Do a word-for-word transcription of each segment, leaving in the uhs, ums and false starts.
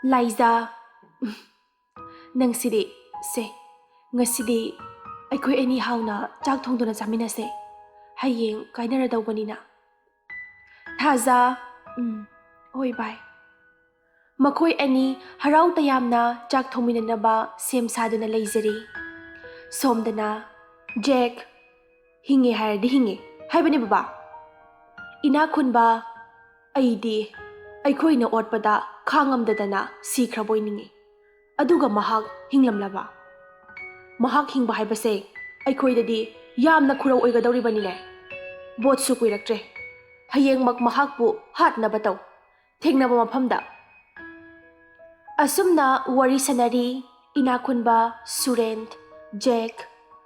ꯂꯥꯏꯖꯥ, ꯅꯪꯁꯤꯗꯤ, ꯁꯦ, ꯉꯁꯤꯗꯤ ꯑꯩꯈꯣꯏ ꯑꯅꯤ ꯍꯥꯎꯅ ꯆꯥꯛ ꯊꯣꯡꯗꯨꯅ ꯆꯥꯃꯤꯟꯅꯁꯦ꯫ ꯍꯌꯦꯡ ꯀꯥꯏꯅꯔꯗꯧꯕꯅꯤꯅ꯫ ꯊꯥꯖ, ꯎꯝ, ꯍꯣꯏ ꯚꯥꯏ꯫ ꯃꯈꯣꯏ ꯑꯅꯤ ꯍꯔꯥꯎ ꯇꯌꯥꯝꯅ ꯆꯥꯛ ꯊꯣꯡꯃꯤꯟꯅꯅꯕ ꯁꯦꯝ ꯁꯥꯗꯨꯅ ꯂꯩꯖꯔꯤ꯫ ꯁꯣꯝꯗꯅ ꯖꯦꯛ, "ꯍꯤꯡꯉꯦ ꯍꯥꯏꯔꯗꯤ ꯍꯤꯡꯉꯦ" ꯍꯥꯏꯕꯅꯦ ꯕꯕꯥ꯫ ꯏꯅꯥꯛ ꯈꯨꯟꯕ, "ꯑꯩꯗꯤ ꯑꯩꯈꯣꯏꯅ ꯑꯣꯠꯄꯗ ꯈꯥꯡꯉꯝꯗꯗꯅ ꯁꯤꯈ꯭ꯔꯕꯣꯏ ꯅꯤꯡꯉꯤ꯫ ꯑꯗꯨꯒ ꯃꯍꯥꯛ ꯍꯤꯡꯂꯝꯂꯕ? ꯃꯍꯥꯛ ꯍꯤꯡꯕ ꯍꯥꯏꯕꯁꯦ ꯑꯩꯈꯣꯏꯗꯗꯤ ꯌꯥꯝꯅ ꯈꯨꯔꯧ ꯑꯣꯏꯒꯗꯧꯔꯤꯕꯅꯤꯅꯦ꯫ ꯕꯣꯠꯁꯨ ꯀꯨꯏꯔꯛꯇ꯭ꯔꯦ꯫ ꯍꯌꯦꯡꯃꯛ ꯃꯍꯥꯛꯄꯨ ꯍꯥꯠꯅꯕ ꯇꯧ꯫ ꯊꯦꯡꯅꯕ ꯃꯐꯝꯗ"꯫ ꯑꯁꯨꯝꯅ ꯋꯥꯔꯤ ꯁꯥꯅꯔꯤ ꯏꯅꯥꯛ ꯈꯨꯟꯕ, ꯁꯨꯔꯦꯟ, ꯖꯦꯛ,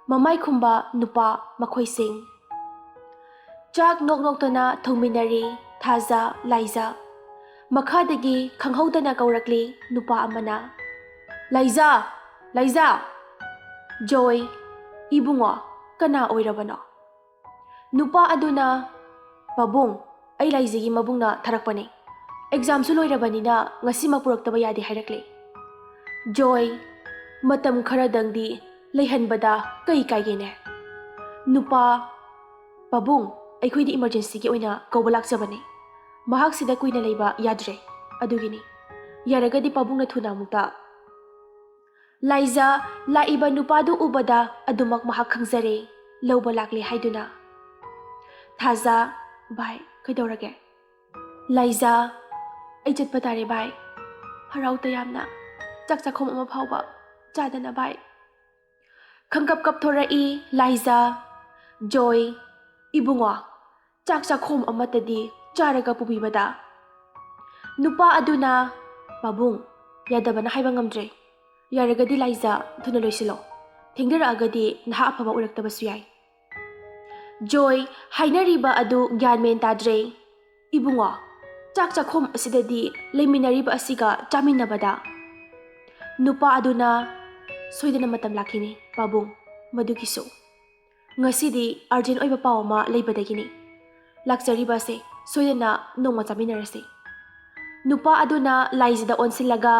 ꯃꯃꯥꯏ ꯈꯨꯝꯕ ꯅꯨꯄꯥ ꯃꯈꯣꯏꯁꯤꯡ꯫ ꯆꯥꯛ ꯅꯣꯛ ꯅꯣꯛꯇꯅ ꯊꯣꯡꯃꯤꯟꯅꯔꯤ ꯊꯥꯖ, ꯂꯥꯏꯖ꯫ ꯃꯈꯥꯗꯒꯤ ꯈꯪꯍꯧꯗꯅ ꯀꯧꯔꯛꯂꯤ ꯅꯨꯄꯥ ꯑꯃꯅ, "ꯂꯥꯏꯖ! ꯂꯥꯏꯖ!" ꯖꯣꯏ, "ꯏꯕꯨꯡꯉꯣ, ꯀꯅꯥ ꯑꯣꯏꯔꯕꯅꯣ?" ꯅꯨꯄꯥ ꯑꯗꯨꯅ, "ꯄꯥꯕꯨꯡ, ꯑꯩ ꯂꯥꯏꯖꯒꯤ ꯃꯕꯨꯡꯅ ꯊꯥꯔꯛꯄꯅꯦ꯫ ꯑꯦꯛꯖꯥꯝꯁꯨ ꯂꯣꯏꯔꯕꯅꯤꯅ ꯉꯁꯤꯃꯛ ꯄꯨꯔꯛꯇꯕ ꯌꯥꯗꯦ ꯍꯥꯏꯔꯛꯂꯦ"꯫ ꯖꯣꯏ, "ꯃꯇꯝ ꯈꯔꯗꯪꯗꯤ ꯂꯩꯍꯟꯕꯗ ꯀꯩ ꯀꯥꯏꯒꯦꯅꯦ?" ꯅꯨꯄꯥ, "ꯄꯥꯕꯨꯡ, ꯑꯩꯈꯣꯏꯗꯤ ꯏꯃꯔꯖꯦꯟꯁꯤꯒꯤ ꯑꯣꯏꯅ ꯀꯧꯕ ꯂꯥꯛꯆꯕꯅꯦ꯫ ꯃꯍꯥꯛꯁꯤꯗ ꯀꯨꯏꯅ ꯂꯩꯕ ꯌꯥꯗ꯭ꯔꯦ꯫ ꯑꯗꯨꯒꯤꯅꯤ꯫ ꯌꯥꯔꯒꯗꯤ ꯄꯥꯕꯨꯡꯅ ꯊꯨꯅ ꯑꯃꯨꯛꯇ"꯫ ꯂꯥꯏꯖ, ꯂꯥꯛꯏꯕ ꯅꯨꯄꯥꯗꯨ ꯎꯕꯗ ꯑꯗꯨꯃꯛ ꯃꯍꯥꯛ ꯈꯪꯖꯔꯦ, ꯂꯧꯕ ꯂꯥꯛꯂꯦ ꯍꯥꯏꯗꯨꯅ꯫ ꯊꯥꯖ, "ꯚꯥꯏ, ꯀꯩꯗꯧꯔꯒꯦ?" ꯂꯥꯏꯖ, "ꯑꯩ ꯆꯠꯄ ꯇꯥꯔꯦ ꯚꯥꯏ꯫ ꯍꯔꯥꯎ ꯇꯌꯥꯝꯅ ꯆꯥꯛ ꯆꯥꯛꯈꯣꯝ ꯑꯃ ꯐꯥꯎꯕ ꯆꯥꯗꯅ ꯚꯥꯏ"꯫ ꯈꯪꯀꯞ ꯀꯞꯊꯣꯔꯛꯏ ꯂꯥꯏꯖ꯫ ꯖꯣꯏ, "ꯏꯕꯨꯡꯉꯣ, ꯆꯥꯛ ꯆꯥꯛꯈꯣꯝ ꯑꯃꯠꯇꯗꯤ ꯆꯥꯔꯒ ꯄꯨꯕꯤꯕꯗ"꯫ ꯅꯨꯄꯥ ꯑꯗꯨꯅ, "ꯄꯥꯕꯨꯡ, ꯌꯥꯗꯕꯅ ꯍꯥꯏꯕ ꯉꯝꯗ꯭ꯔꯦ꯫ ꯌꯥꯔꯒꯗꯤ ꯂꯥꯏꯖ, ꯊꯨꯅ ꯂꯣꯏꯁꯤꯜꯂꯣ꯫ ꯊꯦꯡꯊꯔꯛꯑꯒꯗꯤ ꯅꯍꯥ ꯑꯐꯕ ꯑꯣꯏꯔꯛꯇꯕꯁꯨ ꯌꯥꯏ"꯫ ꯖꯣꯏ, ꯍꯥꯏꯅꯔꯤꯕ ꯑꯗꯨ ꯒ꯭ꯌꯥꯟ ꯃꯦꯟ ꯇꯥꯗ꯭ꯔꯦ꯫ "ꯏꯕꯨꯡꯉꯣ, ꯆꯥꯛ ꯆꯥꯛꯈꯣꯝ ꯑꯁꯤꯗꯗꯤ ꯂꯩꯃꯤꯟꯅꯔꯤꯕ ꯑꯁꯤꯒ ꯆꯥꯃꯤꯟꯅꯕꯗ"꯫ ꯅꯨꯄꯥ ꯑꯗꯨꯅ, "ꯁꯣꯏꯗꯅ ꯃꯇꯝ ꯂꯥꯛꯈꯤꯅꯤ ꯄꯥꯕꯨꯡ, ꯃꯗꯨꯒꯤꯁꯨ꯫ ꯉꯁꯤꯗꯤ ꯑꯔꯖꯦꯟ ꯑꯣꯏꯕ ꯄꯥꯎ ꯑꯃ ꯂꯩꯕꯗꯒꯤꯅꯤ꯫ ꯂꯥꯛꯆꯔꯤꯕ ꯑꯁꯦ ꯁꯣꯏꯗꯅ ꯅꯣꯡꯃ ꯆꯥꯃꯤꯟꯅꯔꯁꯤ"꯫ ꯅꯨꯄꯥ ꯑꯗꯨꯅ ꯂꯥꯏꯖꯥꯗ ꯑꯣꯟꯁꯤꯜꯂꯒ,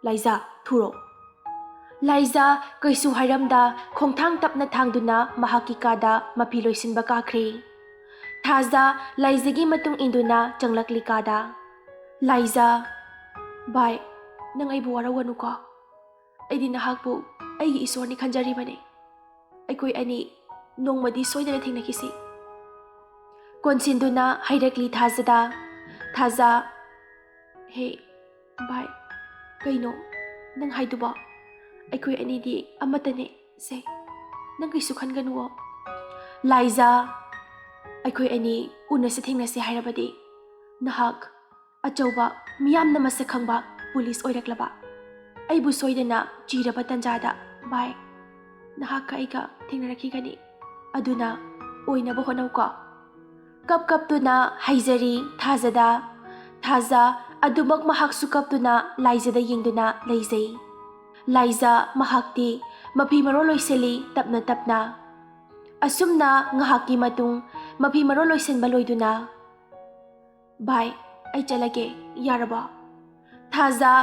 "ꯂꯥꯏꯖꯥ, ꯊꯨꯔꯣ!" ꯂꯥꯏꯖꯥ ꯀꯩꯁꯨ ꯍꯥꯏꯔꯝꯗ ꯈꯣꯡꯊꯥꯡ ꯇꯞꯅ ꯊꯥꯡꯗꯨꯅ ꯃꯍꯥꯛꯀꯤ ꯀꯥꯗ ꯃꯐꯤ ꯂꯣꯏꯁꯤꯟꯕ ꯀꯥꯈ꯭ꯔꯦ꯫ ꯊꯥꯖ ꯂꯥꯏꯖꯥꯒꯤ ꯃꯇꯨꯡ ꯏꯟꯗꯨꯅ ꯆꯪꯂꯛꯂꯤ ꯀꯥꯗ꯫ ꯂꯥꯏꯖꯥ, "ꯚꯥꯏ, ꯅꯪ ꯑꯩꯕꯨ ꯋꯥꯔꯧꯒꯅꯨꯀꯣ꯫ ꯑꯩꯗꯤ ꯅꯍꯥꯛꯄꯨ ꯑꯩꯒꯤ ꯏꯁꯣꯔꯅꯤ ꯈꯟꯖꯔꯤꯕꯅꯤ꯫ ꯑꯩꯈꯣꯏ ꯑꯅꯤ ꯅꯣꯡꯃꯗꯤ ꯁꯣꯏꯗꯅ ꯊꯦꯡꯅꯈꯤꯁꯤ꯫" ꯀꯣꯟꯁꯤꯟꯗꯨꯅ ꯍꯥꯏꯔꯛꯂꯤ ꯊꯥꯖꯗ꯫ ꯊꯥꯖ, "ꯍꯦ, ꯚꯥꯏ, ꯀꯩꯅꯣ ꯅꯪ ꯍꯥꯏꯗꯨꯕꯣ? ꯑꯩꯈꯣꯏ ꯑꯅꯤꯗꯤ ꯑꯃꯠꯇꯅꯦ꯫ ꯁꯦ, ꯅꯪ ꯀꯩꯁꯨ ꯈꯟꯒꯅꯨꯋꯣ꯫" ꯂꯥꯏꯖꯥ, "ꯑꯩꯈꯣꯏ ꯑꯅꯤ ꯎꯅꯁꯤ ꯊꯦꯡꯅꯁꯤ ꯍꯥꯏꯔꯕꯗꯤ ꯅꯍꯥꯛ ꯑꯆꯧꯕ, ꯃꯤꯌꯥꯝꯅ ꯃꯁꯛ ꯈꯪꯕ ꯄꯨꯂꯤꯁ ꯑꯣꯏꯔꯛꯂꯕ, ꯑꯩꯕꯨ ꯁꯣꯏꯗꯅ ꯆꯤꯔꯕ ꯇꯟꯖꯥꯗ, ꯚꯥꯏ, ꯅꯍꯥꯛꯀ ꯑꯩꯒ ꯊꯦꯡꯅꯔꯛꯈꯤꯒꯅꯤ꯫ ꯑꯗꯨꯅ ꯑꯣꯏꯅꯕ ꯍꯣꯠꯅꯧꯀꯣ꯫" ꯀꯞ ꯀꯞꯇꯨꯅ ꯍꯥꯏꯖꯔꯤ ꯊꯥꯖꯗ꯫ ꯊꯥꯖ ꯑꯗꯨꯃꯛ ꯃꯍꯥꯛꯁꯨ ꯀꯞꯇꯨꯅ ꯂꯥꯏꯖꯥꯗ ꯌꯦꯡꯗꯨꯅ ꯂꯩꯖꯩ꯫ ꯂꯥꯏꯖꯥ ꯃꯍꯥꯛꯇꯤ ꯃꯐꯤ ꯃꯔꯣꯜ ꯂꯣꯏꯁꯤꯜꯂꯤ ꯇꯞꯅ ꯇꯞꯅ꯫ ꯑꯁꯨꯝꯅ ꯉꯥꯏꯍꯥꯛꯀꯤ ꯃꯇꯨꯡ ꯃꯐꯤ ꯃꯔꯣꯜ ꯂꯣꯏꯁꯤꯟꯕ ꯂꯣꯏꯗꯨꯅ, "ꯚꯥꯏ, ꯑꯩ ꯆꯠꯂꯒꯦ, ꯌꯥꯔꯕꯣ?" ꯊꯥꯖ,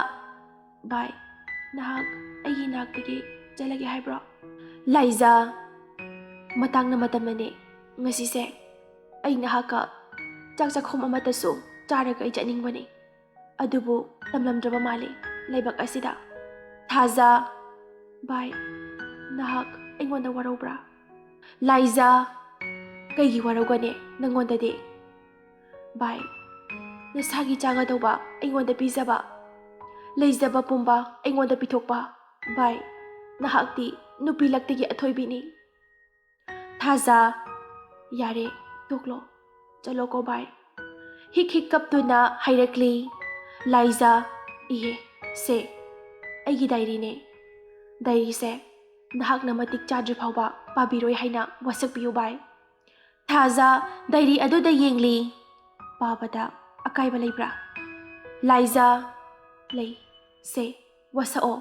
"ꯚꯥꯏ, ꯅꯍꯥꯛ ꯑꯩꯒꯤ ꯅꯥꯛꯇꯒꯤ ꯆꯠꯂꯒꯦ ꯍꯥꯏꯕ꯭ꯔꯣ?" ꯂꯥꯏꯖꯥ, "ꯃꯇꯥꯡꯅ ꯃꯇꯝꯅꯅꯦ꯫ ꯉꯁꯤꯁꯦ ꯑꯩ ꯅꯍꯥꯛꯀ ꯆꯥꯛ ꯆꯥꯛꯈꯣꯝ ꯑꯃꯠꯇꯁꯨ ꯆꯥꯔꯒ ꯑꯩ ꯆꯠꯅꯤꯡꯕꯅꯤ꯫ ꯑꯗꯨꯕꯨ ꯇꯝꯂꯝꯗ꯭ꯔꯕ ꯃꯥꯜꯂꯤ ꯂꯩꯕꯥꯛ ꯑꯁꯤꯗ꯫" ꯊꯥꯖ, "ꯚꯥꯏ, ꯅꯍꯥꯛ ꯑꯩꯉꯣꯟꯗ ꯋꯥꯔꯧꯕ꯭ꯔꯥ?" ꯂꯥꯏꯖꯥ, "ꯀꯩꯒꯤ ꯋꯥꯔꯧꯒꯅꯤ ꯅꯪꯉꯣꯟꯗꯗꯤ? ꯚꯥꯏ, ꯅꯁꯥꯒꯤ ꯆꯥꯒꯗꯧꯕ ꯑꯩꯉꯣꯟꯗ ꯄꯤꯖꯕ, ꯂꯩꯖꯕ ꯄꯨꯝꯕ ꯑꯩꯉꯣꯟꯗ ꯄꯤꯊꯣꯛꯄ꯫ ꯚꯥꯏ, ꯅꯍꯥꯛꯇꯤ ꯅꯨꯄꯤ ꯂꯛꯇꯒꯤ ꯑꯊꯣꯏꯕꯤꯅꯤ꯫" ꯊꯥꯖ, "ꯌꯥꯔꯦ, ꯇꯣꯛꯂꯣ, ꯆꯠꯂꯣꯀꯣ ꯚꯥꯏ꯫" ꯍꯤꯛ ꯍꯤꯛ ꯀꯞꯇꯨꯅ ꯍꯥꯏꯔꯛꯂꯤ꯫ ꯂꯥꯏꯖꯥ, "ꯏꯍꯦ, ꯁꯦ, ꯑꯩꯒꯤ ꯗꯥꯏꯔꯤꯅꯦ꯫ ꯗꯥꯏꯔꯤꯁꯦ ꯅꯍꯥꯛꯅ ꯃꯇꯤꯛ ꯆꯥꯗ꯭ꯔꯤ ꯐꯥꯎꯕ ꯄꯥꯕꯤꯔꯣꯏ ꯍꯥꯏꯅ ꯋꯥꯁꯛꯄꯤꯌꯨ ꯚꯥꯏ꯫" ꯊꯥꯖ ꯗꯥꯏꯔꯤ ꯑꯗꯨꯗ ꯌꯦꯡꯂꯤ꯫ "ꯄꯥꯕꯗ ꯑꯀꯥꯏꯕ ꯂꯩꯕ꯭ꯔꯥ?" ꯂꯥꯏꯖꯥ, "ꯂꯩ꯫ ꯁꯦ, ꯋꯥꯁꯛꯑꯣ꯫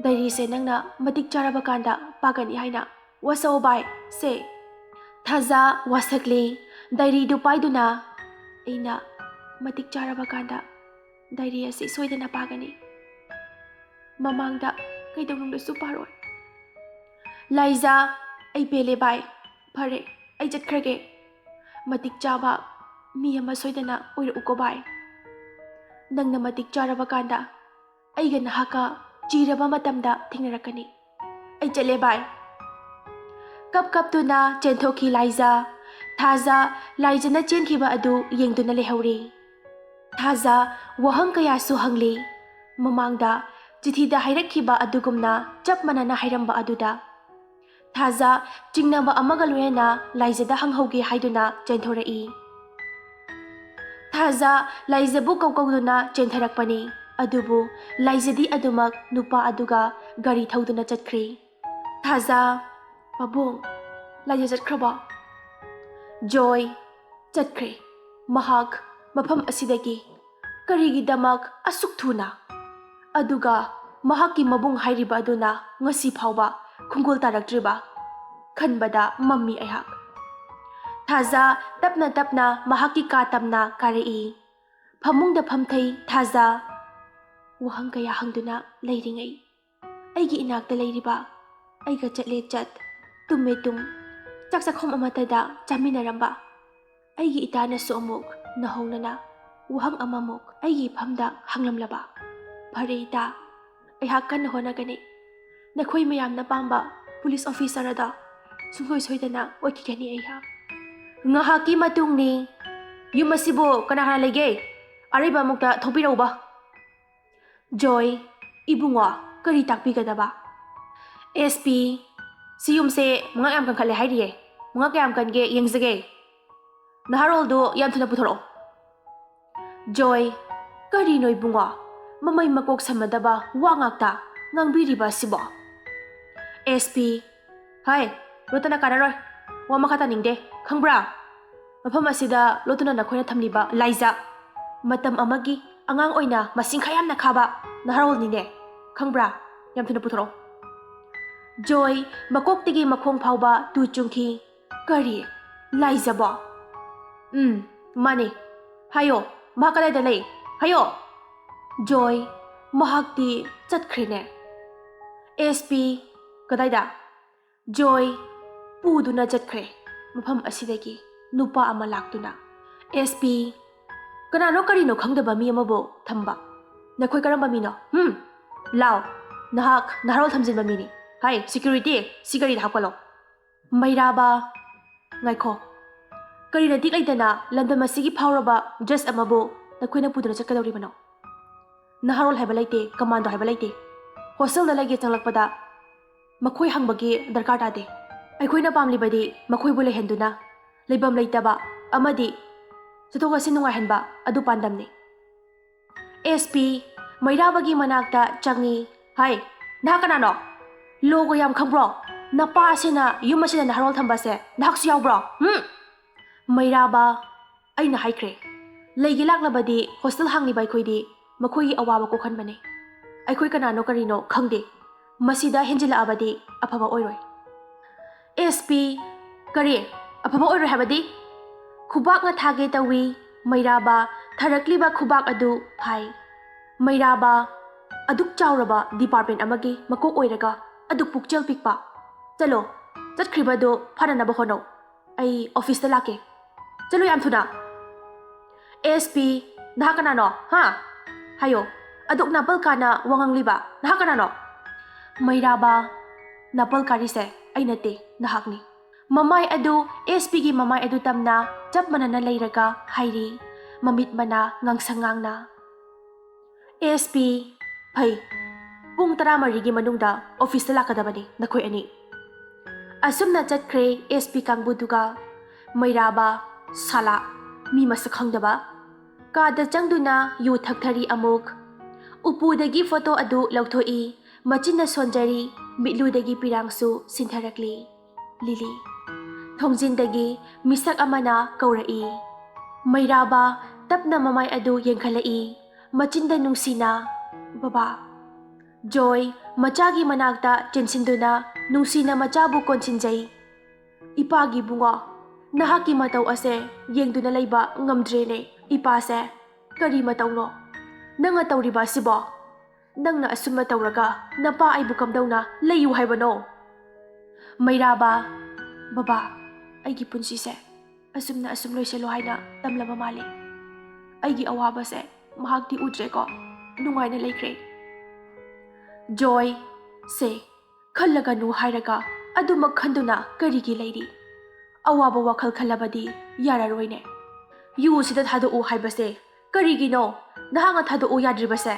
ꯗꯥꯏꯔꯤꯁꯦ ꯅꯪꯅ ꯃꯇꯤꯛ ꯆꯥꯔꯕ ꯀꯥꯟꯗ ꯄꯥꯒꯅꯤ ꯍꯥꯏꯅ ꯋꯥꯁꯛꯑꯣ ꯚꯥꯏ, ꯁꯦ꯫" ꯊꯥꯖ ꯋꯥꯁꯛꯂꯤ꯫ ꯗꯥꯏꯔꯤꯗꯨ ꯄꯥꯏꯗꯨꯅ, "ꯑꯩꯅ ꯃꯇꯤꯛ ꯆꯥꯔꯕ ꯀꯥꯟꯗ ꯗꯥꯏꯔꯤ ꯑꯁꯤ ꯁꯣꯏꯗꯅ ꯄꯥꯒꯅꯤ꯫ ꯃꯃꯥꯡꯗ ꯀꯩꯗꯧꯅꯨꯡꯗꯁꯨ ꯄꯥꯔꯣꯏ꯫ ꯂꯥꯏꯖꯥ, ꯑꯩ ꯄꯦꯜꯂꯦ ꯚꯥꯏ꯫ ꯐꯔꯦ, ꯑꯩ ꯆꯠꯈ꯭ꯔꯒꯦ꯫ ꯃꯇꯤꯛ ꯆꯥꯕ ꯃꯤ ꯑꯃ ꯁꯣꯏꯗꯅ ꯑꯣꯏꯔꯛꯎꯀꯣ ꯚꯥꯏ꯫ ꯅꯪꯅ ꯃꯇꯤꯛ ꯆꯥꯔꯕ ꯀꯥꯟꯗ ꯑꯩꯒ ꯅꯍꯥꯛꯀ ꯆꯤꯔꯕ ꯃꯇꯝꯗ ꯊꯦꯡꯅꯔꯛꯀꯅꯤ꯫ ꯑꯩ ꯆꯠꯂꯦ ꯚꯥꯏ꯫ ꯀꯞ ꯀꯞꯇꯨꯅ ꯆꯦꯟꯊꯣꯛꯈꯤ ꯂꯥꯏꯖꯥ꯫ ꯊꯥꯖ ꯂꯥꯏꯖꯥꯅ ꯆꯦꯟꯈꯤꯕ ꯑꯗꯨ ꯌꯦꯡꯗꯨꯅ ꯂꯩꯍꯧꯔꯤ꯫ ꯊꯥꯖ ꯋꯥꯍꯪ ꯀꯌꯥꯁꯨ ꯍꯪꯂꯤ꯫ ꯃꯃꯥꯡꯗ ꯆꯤꯊꯤꯗ ꯍꯥꯏꯔꯛꯈꯤꯕ ꯑꯗꯨꯒꯨꯝꯅ ꯆꯞ ꯃꯥꯟꯅꯅ ꯍꯥꯏꯔꯝꯕ ꯑꯗꯨꯗ ꯊꯥꯖ ꯆꯤꯡꯅꯕ ꯑꯃꯒ ꯂꯣꯏꯅꯅ ꯂꯥꯏꯖꯥꯗ ꯍꯪꯍꯧꯒꯦ ꯍꯥꯏꯗꯨꯅ ꯆꯦꯟꯊꯣꯔꯛꯏ꯫ ꯊꯥꯖ ꯂꯥꯏꯖꯥꯕꯨ ꯀꯧꯀꯧꯗꯨꯅ ꯆꯦꯟꯊꯔꯛꯄꯅꯤ꯫ ꯑꯗꯨꯕꯨ ꯂꯥꯏꯖꯥꯗꯤ ꯑꯗꯨꯃꯛ ꯅꯨꯄꯥ ꯑꯗꯨꯒ ꯒꯥꯔꯤ ꯊꯧꯗꯨꯅ ꯆꯠꯈ꯭ꯔꯦ꯫ ꯊꯥꯖ, "ꯄꯥꯕꯨꯡ, ꯂꯥꯏꯖꯥ ꯆꯠꯈ꯭ꯔꯕꯣ?" ꯖꯣꯏ, "ꯆꯠꯈ꯭ꯔꯦ꯫ ꯃꯍꯥꯛ ꯃꯐꯝ ꯑꯁꯤꯗꯒꯤ꯫ ꯀꯔꯤꯒꯤꯗꯃꯛ ꯑꯁꯨꯛ ꯊꯨꯅ? ꯑꯗꯨꯒ ꯃꯍꯥꯛꯀꯤ ꯃꯕꯨꯡ ꯍꯥꯏꯔꯤꯕ ꯑꯗꯨꯅ ꯉꯁꯤ ꯐꯥꯎꯕ ꯈꯣꯡꯒꯨꯜ ꯇꯥꯔꯛꯇ꯭ꯔꯤꯕ? ꯈꯟꯕꯗ ꯃꯝꯃꯤ ꯑꯩꯍꯥꯛ꯫" ꯊꯥꯖ ꯇꯞꯅ ꯇꯞꯅ ꯃꯍꯥꯛꯀꯤ ꯀꯥ ꯇꯝꯅ ꯀꯥꯔꯛꯏ꯫ ꯐꯃꯨꯡꯗ ꯐꯝꯊꯩ ꯊꯥꯖ꯫ ꯋꯥꯍꯪ ꯀꯌꯥ ꯍꯪꯗꯨꯅ ꯂꯩꯔꯤꯉꯩ ꯑꯩꯒꯤ ꯏꯅꯥꯛꯇ ꯂꯩꯔꯤꯕ, ꯑꯩꯒ ꯆꯠꯂꯦ ꯆꯠ, ꯇꯨꯝꯃꯦ ꯇꯨꯝ, ꯆꯥꯛ ꯆꯥꯛꯈꯨꯝ ꯑꯃꯠꯇꯗ ꯆꯥꯃꯤꯟꯅꯔꯝꯕ ꯑꯩꯒꯤ ꯏꯇꯥꯅꯁꯨ ꯑꯃꯨꯛ ꯅꯧꯍꯧꯅꯅ ꯋꯥꯍꯪ ꯑꯃꯃꯨꯛ ꯑꯩꯒꯤ ꯏꯐꯝꯗ ꯍꯪꯂꯝꯂꯕ꯫ ꯐꯔꯦ ꯏꯇꯥ, ꯑꯩꯍꯥꯛ ꯀꯟꯅ ꯍꯣꯠꯅꯒꯅꯤ꯫ ꯅꯈꯣꯏ ꯃꯌꯥꯝꯅ ꯄꯥꯝꯕ ꯄꯨꯂꯤꯁ ꯑꯣꯐꯤꯁꯔ ꯑꯗꯣ ꯁꯨꯡꯁꯣꯏ ꯁꯣꯏꯗꯅ ꯑꯣꯏꯈꯤꯒꯅꯤ ꯑꯩꯍꯥꯛ꯫ ꯉꯥꯏꯍꯥꯛꯀꯤ ꯃꯇꯨꯡꯅꯤ꯫ ꯌꯨꯝ ꯑꯁꯤꯕꯨ ꯀꯅꯥ ꯀꯅꯥ ꯂꯩꯒꯦ? ꯑꯔꯩꯕ ꯑꯃꯨꯛꯇ ꯊꯣꯛꯄꯤꯔꯛꯎꯕ꯫ ꯖꯣꯏ, "ꯏꯕꯨꯡꯉꯣ, ꯀꯔꯤ ꯇꯥꯛꯄꯤꯒꯗꯕ?" "ꯑꯦꯁ ꯄꯤ, ꯁꯤ ꯌꯨꯝꯁꯦ ꯃꯉꯥ ꯌꯥꯝ ꯀꯟꯈꯠꯂꯦ ꯍꯥꯏꯔꯤꯌꯦ꯫ ꯃꯉꯥ ꯀꯌꯥꯝ ꯀꯟꯒꯦ ꯌꯦꯡꯖꯒꯦ꯫ ꯅꯍꯥꯔꯣꯜꯗꯨ ꯌꯥꯝ ꯊꯨꯅ ꯄꯨꯊꯣꯔꯛꯑꯣ꯫" ꯖꯣꯏ, "ꯀꯔꯤꯅꯣ ꯏꯕꯨꯡꯉꯣ? ꯃꯃꯩ ꯃꯀꯣꯛ ꯁꯝꯅꯗꯕ ꯋꯥ ꯉꯥꯛꯇ ꯉꯥꯡꯕꯤꯔꯤꯕ ꯑꯁꯤꯕꯣ?" ꯑꯦꯁ ꯄꯤ, "ꯍꯥꯏ, ꯂꯣꯠꯇꯅ ꯀꯥꯟꯅꯔꯣꯏ꯫ ꯋꯥ ꯃꯈꯥ ꯇꯥꯅꯤꯡꯗꯦ, ꯈꯪꯕ꯭ꯔꯥ? ꯃꯐꯝ ꯑꯁꯤꯗ ꯂꯣꯠꯇꯨꯅ ꯅꯈꯣꯏꯅ ꯊꯝꯂꯤꯕ ꯂꯥꯏꯖꯥ, ꯃꯇꯝ ꯑꯃꯒꯤ ꯑꯉꯥꯡ ꯑꯣꯏꯅ ꯃꯁꯤꯡ ꯈꯥ ꯌꯥꯝꯅ ꯈꯥꯕ ꯅꯍꯥꯔꯣꯜꯅꯤꯅꯦ, ꯈꯪꯕ꯭ꯔꯥ? ꯌꯥꯝ ꯊꯨꯅ ꯄꯨꯊꯣꯔꯛꯑꯣ꯫" ꯖꯣꯏ ꯃꯀꯣꯛꯇꯒꯤ ꯃꯈꯣꯡ ꯐꯥꯎꯕ ꯇꯨ ꯆꯨꯡꯈꯤ꯫ "ꯀꯔꯤ? ꯂꯥꯏꯖꯥꯕꯣ?" "ꯎꯝ, ꯃꯥꯅꯦ꯫ ꯍꯥꯏꯌꯣ, ꯃꯍꯥꯛ ꯀꯗꯥꯏꯗ ꯂꯩ? ꯍꯥꯏꯌꯣ!" ꯖꯣꯏ, ꯃꯍꯥꯛꯇꯤ ꯆꯠꯈ꯭ꯔꯦꯅꯦ꯫ ꯑꯦꯁ ꯄꯤ, ꯀꯗꯥꯏꯗ? ꯖꯣꯏ ꯄꯨꯗꯨꯅ ꯆꯠꯈ꯭ꯔꯦ꯫ ꯃꯐꯝ ꯑꯁꯤꯗꯒꯤ ꯅꯨꯄꯥ ꯑꯃ ꯂꯥꯛꯇꯨꯅ, "ꯑꯦꯁ ꯄꯤ, ꯀꯅꯥꯅꯣ ꯀꯔꯤꯅꯣ ꯈꯪꯗꯕ ꯃꯤ ꯑꯃꯕꯨ ꯊꯝꯕ? ꯅꯈꯣꯏ ꯀꯔꯝꯕ ꯃꯤꯅꯣ? ꯍꯨꯝ? ꯂꯥꯎ, ꯅꯍꯥꯛ ꯅꯍꯥꯔꯣꯜ ꯊꯝꯖꯤꯟꯕ ꯃꯤꯅꯤ꯫ ꯍꯥꯏ, ꯁꯦꯀ꯭ꯌꯨꯔꯤꯇꯤ, ꯁꯤ ꯒꯥꯔꯤꯗ ꯍꯥꯞꯀꯠꯂꯣ꯫" ꯃꯩꯔꯥꯕ, ꯉꯥꯏꯈꯣ꯫ ꯀꯔꯤ ꯅꯇꯤꯛ ꯂꯩꯇꯅ ꯂꯝꯗꯝ ꯑꯁꯤꯒꯤ ꯐꯥꯎꯔꯕ ꯖꯖ ꯑꯃꯕꯨ ꯅꯈꯣꯏꯅ ꯄꯨꯗꯨꯅ ꯆꯠꯀꯗꯧꯔꯤꯕꯅꯣ? ꯅꯍꯥꯔꯣꯜ ꯍꯥꯏꯕ ꯂꯩꯇꯦ, ꯀꯃꯥꯟꯗꯣ ꯍꯥꯏꯕ ꯂꯩꯇꯦ꯫ ꯍꯣꯁꯇꯦꯜꯗ ꯂꯩꯒꯦ ꯆꯪꯂꯛꯄꯗ ꯃꯈꯣꯏ ꯍꯪꯕꯒꯤ ꯗꯔꯀꯥꯔ ꯇꯥꯗꯦ꯫ ꯑꯩꯈꯣꯏꯅ ꯄꯥꯝꯂꯤꯕꯗꯤ ꯃꯈꯣꯏꯕꯨ ꯂꯩꯍꯟꯗꯨꯅ ꯂꯩꯐꯝ ꯂꯩꯇꯕ ꯑꯃꯗꯤ ꯆꯠꯊꯣꯛ ꯆꯠꯁꯤꯟ ꯅꯨꯡꯉꯥꯏꯍꯟꯕ ꯑꯗꯨ ꯄꯥꯟꯗꯝꯅꯤ꯫ ꯑꯦꯁ ꯄꯤ ꯃꯩꯔꯥꯕꯒꯤ ꯃꯅꯥꯛꯇ ꯆꯪꯉꯤ꯫ "ꯍꯥꯏ, ꯅꯍꯥꯛ ꯀꯅꯥꯅꯣ? ꯂꯣꯒ ꯌꯥꯝ ꯈꯪꯕ꯭ꯔꯣ? ꯅꯄꯥ ꯑꯁꯤꯅ ꯌꯨꯝ ꯑꯁꯤꯗ ꯅꯍꯥꯔꯣꯜ ꯊꯝꯕꯁꯦ ꯅꯍꯥꯛꯁꯨ ꯌꯥꯎꯕ꯭ꯔꯣ? ꯍꯨꯝ?" ꯃꯩꯔꯥꯕ, ꯑꯩꯅ ꯍꯥꯏꯈ꯭ꯔꯦ, ꯂꯩꯒꯦ ꯂꯥꯛꯂꯕꯗꯤ ꯍꯣꯁꯇꯦꯜ ꯍꯥꯡꯂꯤꯕ ꯑꯩꯈꯣꯏꯗꯤ ꯃꯈꯣꯏꯒꯤ ꯑꯋꯥꯕ ꯀꯣꯛꯍꯟꯕꯅꯦ꯫ ꯑꯩꯈꯣꯏ ꯀꯅꯥꯅꯣ ꯀꯔꯤꯅꯣ ꯈꯪꯗꯦ꯫ ꯃꯁꯤꯗ ꯍꯦꯟꯖꯤꯜꯂꯛꯑꯕꯗꯤ ꯑꯐꯕ ꯑꯣꯏꯔꯣꯏ꯫ ꯑꯦꯁ ꯄꯤ, ꯀꯔꯤ? ꯑꯐꯕ ꯑꯣꯏꯔꯣꯏ ꯍꯥꯏꯕꯗꯤ? ꯈꯨꯕꯥꯛꯅ ꯊꯥꯒꯦ ꯇꯧꯏ꯫ ꯃꯩꯔꯥꯕ ꯊꯥꯔꯛꯂꯤꯕ ꯈꯨꯕꯥꯛ ꯑꯗꯨ ꯐꯥꯏ꯫ ꯃꯩꯔꯥꯕ ꯑꯗꯨꯛ ꯆꯥꯎꯔꯕ ꯗꯤꯄꯥꯔꯠꯃꯦꯟ ꯑꯃꯒꯤ ꯃꯀꯣꯛ ꯑꯣꯏꯔꯒ ꯑꯗꯨꯛ ꯄꯨꯛꯆꯦꯜ ꯄꯤꯛꯄ꯫ ꯆꯠꯂꯣ, ꯆꯠꯈ꯭ꯔꯤꯕꯗꯨ ꯐꯥꯅꯅꯕ ꯍꯣꯠꯅꯧ꯫ ꯑꯩ ꯑꯣꯐꯤꯁꯇ ꯂꯥꯛꯀꯦ꯫ ꯆꯠꯂꯨ ꯌꯥꯝ ꯊꯨꯅ꯫ ꯑꯦꯁ ꯄꯤ, ꯅꯍꯥꯛ ꯀꯅꯥꯅꯣ? ꯍꯥ? ꯍꯥꯏꯌꯣ꯫ ꯑꯗꯨꯛ ꯅꯥꯄꯜ ꯀꯥꯅ ꯋꯥ ꯉꯥꯡꯂꯤꯕ ꯅꯍꯥꯛ ꯀꯅꯥꯅꯣ? ꯃꯩꯔꯥꯕ, ꯅꯥꯄꯜ ꯀꯥꯔꯤꯁꯦ ꯑꯩ ꯅꯠꯇꯦ, ꯅꯍꯥꯛꯅꯤ꯫ ꯃꯃꯥꯏ ꯑꯗꯨ, ꯑꯦꯁ ꯄꯤꯒꯤ ꯃꯃꯥꯏ ꯑꯗꯨ ꯇꯝꯅ ꯆꯞ ꯃꯥꯟꯅꯅ ꯂꯩꯔꯒ ꯍꯥꯏꯔꯤ, ꯃꯃꯤꯠ ꯃꯅꯥ ꯉꯥꯡꯁꯪ ꯉꯥꯡꯅ꯫ ꯑꯦꯁ ꯄꯤ, ꯐꯩ꯫ ꯄꯨꯡ ꯇꯔꯥꯃꯔꯤꯒꯤ ꯃꯅꯨꯡꯗ ꯑꯣꯐꯤꯁꯇ ꯂꯥꯛꯀꯗꯕꯅꯤ ꯅꯈꯣꯏ ꯑꯅꯤ꯫ ꯑꯁꯨꯝꯅ ꯆꯠꯈ꯭ꯔꯦ ꯑꯦꯁ ꯄꯤ ꯀꯥꯡꯕꯨꯗꯨꯒ꯫ ꯃꯩꯔꯥꯕ, ꯁꯥꯂꯥ, ꯃꯤ ꯃꯁꯛ ꯈꯪꯗꯕ꯫ ꯀꯥꯗ ꯆꯪꯗꯨꯅ ꯌꯨ ꯊꯛꯊꯔꯤ ꯑꯃꯨꯛ꯫ ꯎꯄꯨꯗꯒꯤ ꯐꯣꯇꯣ ꯑꯗꯨ ꯂꯧꯊꯣꯛꯏ꯫ ꯃꯆꯤꯟꯅ ꯁꯣꯟꯖꯔꯤ, ꯃꯤꯠꯂꯨꯗꯒꯤ ꯄꯤꯔꯥꯡꯁꯨ ꯁꯤꯟꯊꯔꯛꯂꯤ꯫ ꯂꯤꯂꯤ꯫ ꯊꯣꯡꯖꯤꯟꯗꯒꯤ ꯃꯤꯁꯛ ꯑꯃꯅ ꯀꯧꯔꯛꯏ꯫ ꯃꯩꯔꯥꯕ ꯇꯞꯅ ꯃꯃꯥꯏ ꯑꯗꯨ ꯌꯦꯡꯈꯠꯂꯛꯏ꯫ ꯃꯆꯤꯟꯗ ꯅꯨꯡꯁꯤꯅ, "ꯕꯕꯥ꯫" ꯖꯣꯏ ꯃꯆꯥꯒꯤ ꯃꯅꯥꯛꯇ ꯆꯦꯟꯁꯤꯟꯗꯨꯅ ꯅꯨꯡꯁꯤꯅ ꯃꯆꯥꯕꯨ ꯀꯣꯟꯁꯤꯟꯖꯩ꯫ "ꯏꯄꯥꯒꯤ ꯏꯕꯨꯡꯉꯣ, ꯅꯍꯥꯛꯀꯤ ꯃꯇꯧ ꯑꯁꯦ ꯌꯦꯡꯗꯨꯅ ꯂꯩꯕ ꯉꯝꯗ꯭ꯔꯦꯅꯦ꯫ ꯏꯄꯥꯁꯦ ꯀꯔꯤ ꯃꯇꯧꯅꯣ? ꯅꯪꯅ ꯇꯧꯔꯤꯕ ꯑꯁꯤꯕꯣ? ꯅꯪꯅ ꯑꯁꯨꯝꯅ ꯇꯧꯔꯒ ꯅꯄꯥ ꯑꯩꯕꯨ ꯀꯝꯗꯧꯅ ꯂꯩꯌꯨ ꯍꯥꯏꯕꯅꯣ? ꯃꯩꯔꯥꯕ, ꯕꯕꯥ, ꯑꯩꯒꯤ ꯄꯨꯟꯁꯤꯁꯦ ꯑꯁꯨꯝꯅ ꯑꯁꯨꯝ ꯂꯣꯏꯁꯤꯜꯂꯣ ꯍꯥꯏꯅ ꯇꯝꯂꯕ ꯃꯥꯜꯂꯤ꯫ ꯑꯩꯒꯤ ꯑꯋꯥꯕꯁꯦ ꯃꯍꯥꯛꯇꯤ ꯎꯗ꯭ꯔꯦꯀꯣ, ꯅꯨꯡꯉꯥꯏꯅ ꯂꯩꯈ꯭ꯔꯦ꯫ ꯖꯣꯏ, ꯁꯦ, ꯈꯜꯂꯒꯅꯨ ꯍꯥꯏꯔꯒ ꯑꯗꯨꯃꯛ ꯈꯟꯗꯨꯅ ꯀꯔꯤꯒꯤ ꯂꯩꯔꯤ? ꯑꯋꯥꯕ ꯋꯥꯈꯜ ꯈꯜꯂꯕꯗꯤ ꯌꯥꯔꯔꯣꯏꯅꯦ꯫ ꯌꯨ ꯑꯁꯤꯗ ꯊꯥꯗꯣꯛꯎ ꯍꯥꯏꯕꯁꯦ ꯀꯔꯤꯒꯤꯅꯣ? ꯅꯍꯥꯛꯅ ꯊꯥꯗꯣꯛꯎ ꯌꯥꯗ꯭ꯔꯤꯕꯁꯦ?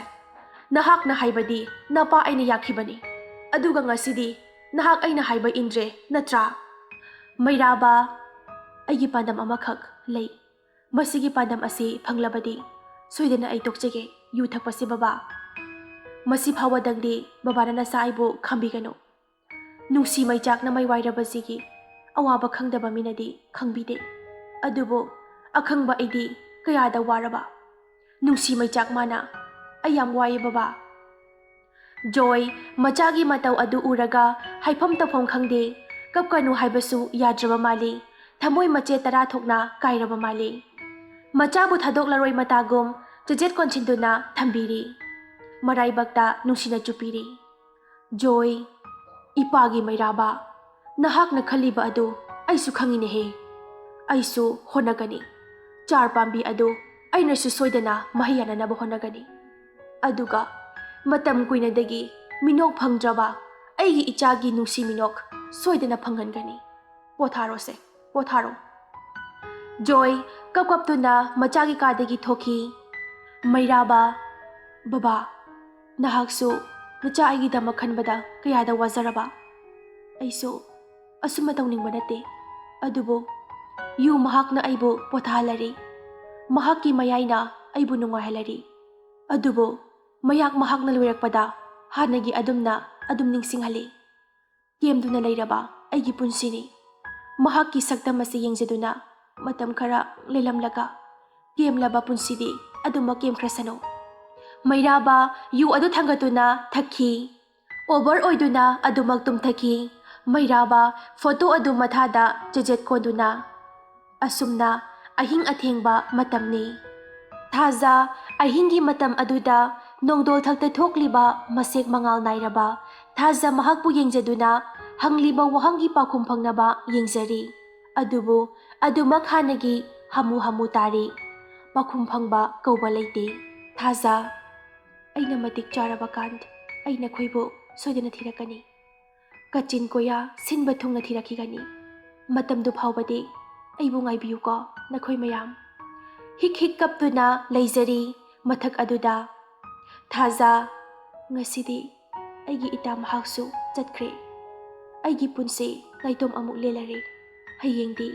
ꯅꯍꯥꯛꯅ ꯍꯥꯏꯕꯗꯤ ꯅꯄꯥ ꯑꯩꯅ ꯌꯥꯈꯤꯕꯅꯤ, ꯑꯗꯨꯒ ꯉꯁꯤꯗꯤ ꯅꯍꯥꯛ ꯑꯩꯅ ꯍꯥꯏꯕ ꯏꯟꯗ꯭ꯔꯦ ꯅꯠꯇ꯭ꯔꯥ? ꯃꯩꯔꯥꯕ, ꯑꯩꯒꯤ ꯄꯥꯟꯗꯝ ꯑꯃꯈꯛ ꯂꯩ꯫ ꯃꯁꯤꯒꯤ ꯄꯥꯟꯗꯝ ꯑꯁꯤ ꯐꯪꯂꯕꯗꯤ ꯁꯣꯏꯗꯅ ꯑꯩ ꯇꯣꯛꯆꯒꯦ ꯌꯨ ꯊꯛꯄꯁꯤ ꯕꯕꯥ꯫ ꯃꯁꯤ ꯐꯥꯎꯕꯗꯪꯗꯤ ꯕꯕꯥꯅ ꯅꯆꯥ ꯑꯩꯕꯨ ꯈꯥꯝꯕꯤꯒꯅꯨ꯫ ꯅꯨꯡꯁꯤ ꯃꯩꯆꯥꯛꯅ ꯃꯩ ꯋꯥꯏꯔꯕꯁꯤꯒꯤ ꯑꯋꯥꯕ ꯈꯪꯗꯕ ꯃꯤꯅꯗꯤ ꯈꯪꯕꯤꯗꯦ꯫ ꯑꯗꯨꯕꯨ ꯑꯈꯪꯕ ꯑꯩꯗꯤ ꯀꯌꯥꯗ ꯋꯥꯔꯕ꯫ ꯅꯨꯡꯁꯤ ꯃꯩꯆꯥꯛ ꯃꯥꯅ, "ꯑꯩ ꯌꯥꯝ ꯋꯥꯏꯌꯦ ꯕꯕꯥ꯫" ꯖꯣꯏ, ꯃꯆꯥꯒꯤ ꯃꯇꯧ ꯑꯗꯨ ꯎꯔꯒ ꯍꯥꯏꯐꯝ ꯇꯧꯐꯝ ꯈꯪꯗꯦ꯫ ꯀꯞꯀꯅꯨ ꯍꯥꯏꯕꯁꯨ ꯌꯥꯗ꯭ꯔꯕ ꯃꯥꯜꯂꯤ꯫ ꯊꯃꯣꯏ ꯃꯆꯦꯠ ꯇꯔꯥ ꯊꯣꯛꯅ ꯀꯥꯏꯔꯕ ꯃꯥꯜꯂꯤ꯫ ꯃꯆꯥꯕꯨ ꯊꯥꯗꯣꯛꯂꯔꯣꯏ ꯃꯇꯥꯒꯨꯝ ꯆꯦꯖꯦꯠ ꯀꯣꯟꯁꯤꯟꯗꯨꯅ ꯊꯝꯕꯤꯔꯤ꯫ ꯃꯔꯥꯏꯕꯛꯇ ꯅꯨꯡꯁꯤꯅ ꯆꯨꯞꯄꯤꯔꯤ꯫ ꯖꯣꯏ, ꯏꯄꯥꯒꯤ ꯃꯩꯔꯥꯕ, ꯅꯍꯥꯛꯅ ꯈꯜꯂꯤꯕ ꯑꯗꯨ ꯑꯩꯁꯨ ꯈꯪꯉꯤꯅꯦꯍꯦ꯫ ꯑꯩꯁꯨ ꯍꯣꯠꯅꯒꯅꯤ꯫ ꯆꯥꯔ ꯄꯥꯝꯕꯤ ꯑꯗꯨ ꯑꯩꯅꯁꯨ ꯁꯣꯏꯗꯅ ꯃꯍꯩ ꯌꯥꯅꯅꯕ ꯍꯣꯠꯅꯒꯅꯤ꯫ ꯑꯗꯨꯒ ꯃꯇꯝ ꯀꯨꯏꯅꯗꯒꯤ ꯃꯤꯅꯣꯛ ꯐꯪꯗ꯭ꯔꯕ ꯑꯩꯒꯤ ꯏꯆꯥꯒꯤ ꯅꯨꯡꯁꯤ ꯃꯤꯅꯣꯛ ꯁꯣꯏꯗꯅ ꯐꯪꯍꯟꯒꯅꯤ꯫ ꯄꯣꯊꯥꯔꯣꯁꯦ, ꯄꯣꯊꯥꯔꯣ꯫ ꯖꯣꯏ ꯀꯞ ꯀꯞꯇꯨꯅ ꯃꯆꯥꯒꯤ ꯀꯥꯗꯒꯤ ꯊꯣꯛꯈꯤ꯫ ꯃꯩꯔꯥꯕ, ꯕꯕꯥ, ꯅꯍꯥꯛꯁꯨ ꯅꯆꯥ ꯑꯩꯒꯤꯗꯃꯛ ꯈꯟꯕꯗ ꯀꯌꯥꯗ ꯋꯥꯖꯔꯕ꯫ ꯑꯩꯁꯨ ꯑꯁꯨꯝꯅ ꯇꯧꯅꯤꯡꯕ ꯅꯠꯇꯦ, ꯑꯗꯨꯕꯨ ꯌꯨ ꯃꯍꯥꯛꯅ ꯑꯩꯕꯨ ꯄꯣꯊꯥꯍꯜꯂꯔꯤ, ꯃꯍꯥꯛꯀꯤ ꯃꯌꯥꯏꯅ ꯑꯩꯕꯨ ꯅꯨꯡꯉꯥꯏꯍꯜꯂꯔꯤ꯫ ꯑꯗꯨꯕꯨ ꯃꯌꯥꯛ ꯃꯍꯥꯛꯅ ꯂꯣꯏꯔꯛꯄꯗ ꯍꯥꯟꯅꯒꯤ ꯑꯗꯨꯝꯅ ꯑꯗꯨꯝ ꯅꯤꯡꯁꯤꯡꯍꯜꯂꯤ꯫ ꯀꯦꯝꯗꯨꯅ ꯂꯩꯔꯕ ꯑꯩꯒꯤ ꯄꯨꯟꯁꯤꯅꯤ꯫ ꯃꯍꯥꯛꯀꯤ ꯁꯛꯇꯝ ꯑꯁꯤ ꯌꯦꯡꯖꯗꯨꯅ ꯃꯇꯝ ꯈꯔ ꯂꯦꯜꯂꯝꯂꯒ ꯀꯦꯝꯂꯕ ꯄꯨꯟꯁꯤꯗꯤ ꯑꯗꯨꯃꯛ ꯀꯦꯝꯈ꯭ꯔꯁꯅꯨ꯫ ꯃꯩꯔꯥꯕ ꯌꯨ ꯑꯗꯨ ꯊꯥꯡꯒꯠꯇꯨꯅ ꯊꯛꯈꯤ꯫ ꯑꯣꯚꯔ ꯑꯣꯏꯗꯨꯅ ꯑꯗꯨꯃꯛ ꯇꯨꯝꯊꯈꯤ꯫ ꯃꯩꯔꯥꯕ ꯐꯣꯇꯣ ꯑꯗꯨ ꯃꯊꯥꯗ ꯆꯦꯖꯦꯠ ꯀꯣꯟꯗꯨꯅ꯫ ꯑꯁꯨꯝꯅ ꯑꯍꯤꯡ ꯑꯊꯦꯡꯕ ꯃꯇꯝꯅꯤ꯫ ꯊꯥꯖ ꯑꯍꯤꯡꯒꯤ ꯃꯇꯝ ꯑꯗꯨꯗ ꯅꯣꯡꯗꯣꯜꯊꯛꯇ ꯊꯣꯛꯂꯤꯕ ꯃꯁꯦꯛ ꯃꯉꯥꯜ ꯅꯥꯏꯔꯕ ꯊꯥꯖ ꯃꯍꯥꯛꯄꯨ ꯌꯦꯡꯖꯗꯨꯅ ꯍꯪꯂꯤꯕ ꯋꯥꯍꯪꯒꯤ ꯄꯥꯎꯈꯨꯝ ꯐꯪꯅꯕ ꯌꯦꯡꯖꯔꯤ꯫ ꯑꯗꯨꯕꯨ ꯑꯗꯨꯃꯛ ꯍꯥꯟꯅꯒꯤ ꯍꯥꯃꯨ ꯍꯥꯃꯨ ꯇꯥꯔꯤ꯫ ꯄꯥꯎꯈꯨꯝ ꯐꯪꯕ ꯀꯧꯕ ꯂꯩꯇꯦ꯫ ꯊꯥꯖ, ꯑꯩꯅ ꯃꯇꯤꯛ ꯆꯥꯔꯕ ꯀꯥꯟ ꯑꯩ ꯅꯈꯣꯏꯕꯨ ꯁꯣꯏꯗꯅ ꯊꯤꯔꯛꯀꯅꯤ꯫ ꯀꯥꯆꯤꯟ ꯀꯣꯌꯥ ꯁꯤꯟꯕ ꯊꯨꯡꯅ ꯊꯤꯔꯛꯈꯤꯒꯅꯤ꯫ ꯃꯇꯝꯗꯨ ꯐꯥꯎꯕꯗꯤ ꯑꯩꯕꯨ ꯉꯥꯏꯕꯤꯌꯨꯀꯣ, ꯅꯈꯣꯏ ꯃꯌꯥꯝ꯫ ꯍꯤꯛ ꯍꯤꯛ ꯀꯞꯇꯨꯅ ꯂꯩꯖꯔꯤ ꯃꯊꯛ ꯑꯗꯨꯗ꯫ ꯊꯥꯖ, ꯉꯁꯤꯗꯤ ꯑꯩꯒꯤ ꯏꯇꯥ ꯃꯍꯥꯛꯁꯨ ꯆꯠꯈ꯭ꯔꯦ꯫ ꯑꯩꯒꯤ ꯄꯨꯟꯁꯤ ꯅꯥꯏꯇꯣꯝ ꯑꯃꯨꯛ ꯂꯦꯜꯂꯔꯦ꯫ ꯍꯌꯦꯡꯗꯤ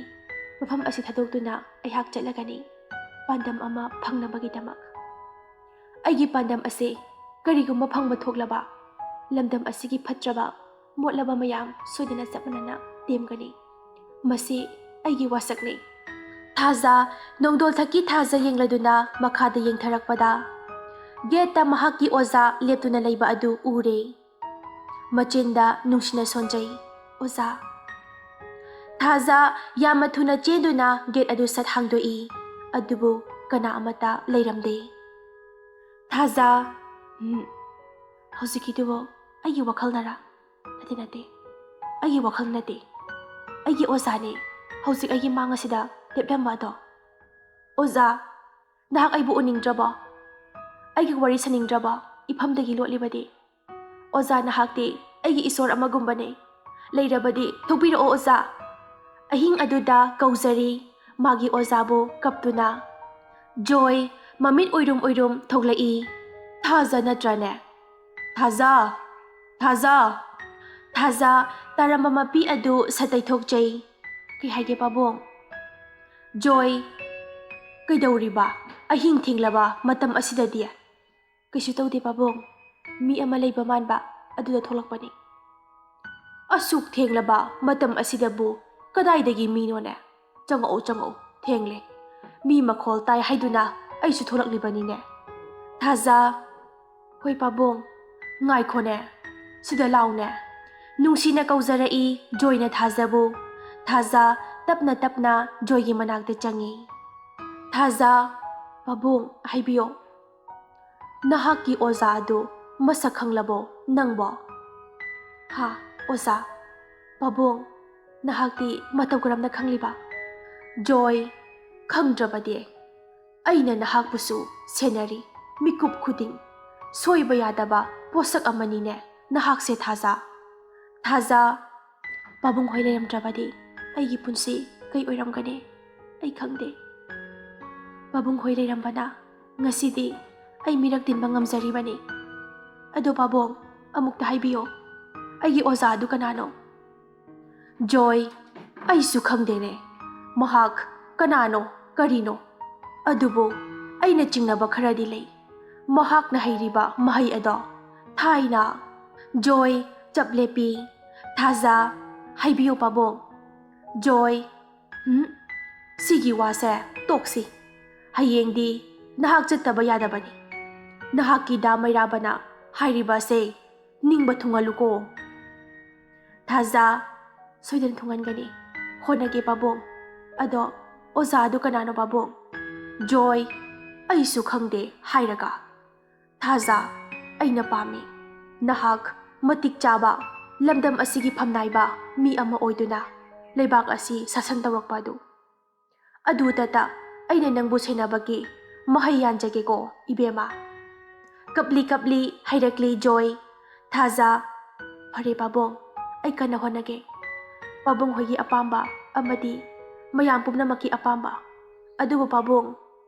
ꯃꯐꯝ ꯑꯁꯤ ꯊꯥꯗꯣꯛꯇꯨꯅ ꯑꯩꯍꯥꯛ ꯆꯠꯂꯒꯅꯤ, ꯄꯥꯟꯗꯝ ꯑꯃ ꯐꯪꯅꯕꯒꯤꯗꯃꯛ꯫ ꯑꯩꯒꯤ ꯄꯥꯟꯗꯝ ꯑꯁꯤ ꯀꯔꯤꯒꯨꯝꯕ ꯐꯪꯕ ꯊꯣꯛꯂꯕ, ꯂꯝꯗꯝ ꯑꯁꯤꯒꯤ ꯐꯠꯇ꯭ꯔꯕ, ꯃꯣꯠꯂꯕ ꯃꯌꯥꯝ ꯁꯣꯏꯗꯅ ꯆꯞ ꯃꯥꯟꯅꯅ ꯇꯦꯝꯒꯅꯤ꯫ ꯃꯁꯤ ꯑꯩꯒꯤ ꯋꯥꯁꯛꯅꯤ꯫ ꯊꯥꯖ, ꯅꯣꯡꯗꯣꯜꯊꯛꯀꯤ ꯊꯥꯖ ꯌꯦꯡꯂꯗꯨꯅ ꯃꯈꯥꯗ ꯌꯦꯡꯊꯔꯛꯄꯗ, ꯒꯦꯠꯇ ꯃꯍꯥꯛꯀꯤ ꯑꯣꯖꯥ ꯂꯦꯞꯇꯨꯅ ꯂꯩꯕ ꯑꯗꯨ ꯎꯔꯦ꯫ ꯃꯆꯤꯟꯗ ꯅꯨꯡꯁꯤꯅ ꯁꯣꯟꯖꯩ, "ꯑꯣꯖꯥ꯫" ꯊꯥꯖ ꯌꯥꯝꯅ ꯊꯨꯅ ꯆꯦꯟꯗꯨꯅ ꯒꯦꯠ ꯑꯗꯨ ꯁꯠ ꯍꯥꯡꯗꯣꯛꯏ, ꯑꯗꯨꯕꯨ ꯀꯅꯥ ꯑꯃꯠꯇ ꯂꯩꯔꯝꯗꯦ꯫ ꯊꯥꯖ, "ꯎꯝ, ꯍꯧꯖꯤꯛꯀꯤꯗꯨꯕꯨ ꯑꯩꯒꯤ ꯋꯥꯈꯜꯅꯔꯥ? ꯅꯠꯇꯦ, ꯅꯠꯇꯦ, ꯑꯩꯒꯤ ꯋꯥꯈꯜ ꯅꯠꯇꯦ꯫ ꯑꯩꯒꯤ ꯑꯣꯖꯥꯅꯦ ꯍꯧꯖꯤꯛ ꯑꯩꯒꯤ ꯃꯥꯡ ꯑꯁꯤꯗ ꯂꯦꯞꯂꯝꯕ ꯑꯗꯣ꯫ ꯑꯣꯖꯥ, ꯅꯍꯥꯛ ꯑꯩꯕꯨ ꯎꯅꯤꯡꯗ꯭ꯔꯕꯣ? ꯑꯩꯒ ꯋꯥꯔꯤ ꯁꯥꯅꯤꯡꯗ꯭ꯔꯕꯣ? ꯏꯐꯝꯗꯒꯤ ꯂꯣꯠꯂꯤꯕꯗꯤ? ꯑꯣꯖꯥ, ꯅꯍꯥꯛꯇꯤ ꯑꯩꯒꯤ ꯏꯁꯣꯔ ꯑꯃꯒꯨꯝꯕꯅꯦ꯫ ꯂꯩꯔꯕꯗꯤ ꯊꯣꯛꯄꯤꯔꯛꯑꯣ, ꯑꯣꯖꯥ꯫" ꯑꯍꯤꯡ ꯑꯗꯨꯗ ꯀꯧꯖꯔꯤ ꯃꯥꯒꯤ ꯑꯣꯖꯥꯕꯨ ꯀꯞꯇꯨꯅ꯫ ꯖꯣꯏ ꯃꯃꯤꯠ ꯎꯏꯔꯨꯝ ꯎꯏꯔꯨꯝ ꯊꯣꯛꯂꯛꯏ꯫ "ꯊꯥꯖ ꯅꯠꯇ꯭ꯔꯅꯦ? ꯊꯥꯖ! ꯊꯥꯖ!" ꯊꯥꯖ ꯇꯥꯔꯝꯕ ꯃꯄꯤ ꯑꯗꯨ ꯁꯠ ꯇꯩꯊꯣꯛꯆꯩ꯫ "ꯀꯩ ꯍꯥꯏꯒꯦ, ꯄꯥꯕꯨꯡ?" ꯖꯣꯏ, "ꯀꯩꯗꯧꯔꯤꯕ? ꯑꯍꯤꯡ ꯊꯦꯡꯂꯕ ꯃꯇꯝ ꯑꯁꯤꯗꯗꯤ?" "ꯀꯩꯁꯨ ꯇꯧꯗꯦ, ꯄꯥꯕꯨꯡ꯫ ꯃꯤ ꯑꯃ ꯂꯩꯕ ꯃꯥꯟꯕ, ꯑꯗꯨꯗ ꯊꯣꯛꯂꯛꯄꯅꯤ꯫" "ꯑꯁꯨꯛ ꯊꯦꯡꯂꯕ ꯃꯇꯝ ꯑꯁꯤꯗꯕꯨ ꯀꯗꯥꯏꯗꯒꯤ ꯃꯤꯅꯣꯅꯦ? ꯆꯪꯉꯛꯎ, ꯆꯪꯉꯛꯎ, ꯊꯦꯡꯂꯦ꯫ ꯃꯤ ꯃꯈꯣꯜ ꯇꯥꯏ ꯍꯥꯏꯗꯨꯅ ꯑꯩꯁꯨ ꯊꯣꯛꯂꯛꯂꯤꯕꯅꯤꯅꯦ꯫" ꯊꯥꯖ, "ꯍꯣꯏ ꯄꯥꯕꯨꯡ, ꯉꯥꯏꯈꯣꯅꯦ, ꯁꯤꯗ ꯂꯥꯎꯅꯦ꯫" ꯅꯨꯡꯁꯤꯅ ꯀꯧꯖꯔꯛꯏ ꯖꯣꯏꯅ ꯊꯥꯖꯕꯨ꯫ ꯊꯥꯖ ꯇꯞꯅ ꯇꯞꯅ ꯖꯣꯏꯒꯤ ꯃꯅꯥꯛꯇ ꯆꯪꯉꯤ꯫ ꯊꯥꯖ, "ꯄꯥꯕꯨꯡ, ꯍꯥꯏꯕꯤꯌꯣ꯫ ꯅꯍꯥꯛꯀꯤ ꯑꯣꯖꯥ ꯑꯗꯨ ꯃꯁꯛ ꯈꯪꯂꯕꯣ ꯅꯪꯕꯣ?" "ꯍꯥ, ꯑꯣꯖꯥ? ꯄꯥꯕꯨꯡ, ꯅꯍꯥꯛꯇꯤ ꯃꯇꯧ ꯀꯔꯝꯅ ꯈꯪꯂꯤꯕ?" "ꯖꯣꯏ, ꯈꯪꯗ꯭ꯔꯕꯗꯤ? ꯑꯩꯅ ꯅꯍꯥꯛꯄꯨꯁꯨ ꯁꯦꯟꯅꯔꯤ, ꯃꯤꯀꯨꯞ ꯈꯨꯗꯤꯡ꯫ ꯁꯣꯏꯕ ꯌꯥꯗꯕ ꯄꯣꯠꯁꯛ ꯑꯃꯅꯤꯅꯦ ꯅꯍꯥꯛꯁꯦ, ꯊꯥꯖ꯫ ꯊꯥꯖ, ꯄꯥꯕꯨꯡ ꯍꯣꯏ ꯂꯩꯔꯝꯗ꯭ꯔꯕꯗꯤ ꯑꯩꯒꯤ ꯄꯨꯟꯁꯤ ꯀꯩ ꯑꯣꯏꯔꯝꯒꯅꯤ? ꯑꯩ ꯈꯪꯗꯦ꯫ ꯄꯥꯕꯨꯡ ꯍꯣꯏ ꯂꯩꯔꯝꯕꯅ ꯉꯁꯤꯗꯤ ꯑꯩ ꯃꯤꯔꯛ ꯇꯤꯟꯕ ꯉꯝꯖꯔꯤꯕꯅꯤ꯫ ꯑꯗꯣ ꯄꯥꯕꯨꯡ, ꯑꯃꯨꯛꯇ ꯍꯥꯏꯕꯤꯌꯣ, ꯑꯩꯒꯤ ꯑꯣꯖꯥ ꯑꯗꯨ ꯀꯅꯥꯅꯣ?" "ꯖꯣꯏ, ꯑꯩꯁꯨ ꯈꯪꯗꯦꯅꯦ꯫ ꯃꯍꯥꯛ ꯀꯅꯥꯅꯣ, ꯀꯔꯤꯅꯣ? ꯑꯗꯨꯕꯨ ꯑꯩꯅ ꯆꯤꯡꯅꯕ ꯈꯔꯗꯤ ꯂꯩ꯫ ꯃꯍꯥꯛꯅ ꯍꯩꯔꯤꯕ ꯃꯍꯩ ꯑꯗꯣ ꯊꯥꯏꯅ"꯫ ꯖꯣꯏ ꯆꯞ ꯂꯦꯞꯄꯤ꯫ ꯊꯥꯖ, "ꯍꯥꯏꯕꯤꯌꯨ ꯄꯥꯕꯨꯡ"꯫ ꯖꯣꯏ, "ꯎꯝ, ꯁꯤꯒꯤ ꯋꯥꯁꯦ ꯇꯣꯛꯁꯤ꯫ ꯍꯌꯦꯡꯗꯤ ꯅꯍꯥꯛ ꯆꯠꯇꯕ ꯌꯥꯗꯕꯅꯤ꯫ ꯅꯍꯥꯛꯀꯤ ꯗꯥ ꯃꯩꯔꯥꯕꯅ ꯍꯥꯏꯔꯤꯕ ꯑꯁꯦ ꯅꯤꯡꯕ ꯊꯨꯡꯍꯜꯂꯨꯀꯣ"꯫ ꯊꯥꯖ, "ꯁꯣꯏꯗꯅ ꯊꯨꯡꯍꯟꯒꯅꯤ꯫ ꯍꯣꯠꯅꯒꯦ ꯄꯥꯕꯨꯡ꯫ ꯑꯗꯣ ꯑꯣꯖꯥꯗꯨ ꯀꯅꯥꯅꯣ ꯄꯥꯕꯨꯡ?" ꯖꯣꯏ, "ꯑꯩꯁꯨ ꯈꯪꯗꯦ ꯍꯥꯏꯔꯒ"꯫ ꯊꯥꯖ, "ꯑꯩꯅ ꯄꯥꯝꯃꯤ꯫ ꯅꯍꯥꯛ ꯃꯇꯤꯛ ꯆꯥꯕ, ꯂꯝꯗꯝ ꯑꯁꯤꯒꯤ ꯐꯝꯅꯥꯏꯕ ꯃꯤ ꯑꯃ ꯑꯣꯏꯗꯨꯅ ꯂꯩꯕꯥꯛ ꯑꯁꯤ ꯁꯥꯁꯟ ꯇꯧꯔꯛꯄ ꯑꯗꯨ꯫ ꯑꯗꯨꯗꯇ ꯑꯩꯅ ꯅꯪꯕꯨ ꯁꯦꯟꯅꯕꯒꯤ ꯃꯍꯩ ꯌꯥꯟꯖꯒꯦꯀꯣ, ꯏꯕꯦꯝꯃ"꯫ ꯀꯞꯂꯤ ꯀꯞꯂꯤ ꯍꯥꯏꯔꯛꯂꯤ ꯖꯣꯏ꯫ ꯊꯥꯖ, "ꯐꯔꯦ ꯄꯥꯕꯨꯡ, ꯑꯩ ꯀꯟꯅ ꯍꯣꯠꯅꯒꯦ꯫ ꯄꯥꯕꯨꯡ ꯍꯣꯏꯒꯤ ꯑꯄꯥꯝꯕ ꯑꯃꯗꯤ ꯃꯌꯥꯝ ꯄꯨꯝꯅꯃꯛꯀꯤ ꯑꯄꯥꯝꯕ꯫ ꯑꯗꯨꯕꯨ ꯄꯥꯕꯨꯡ,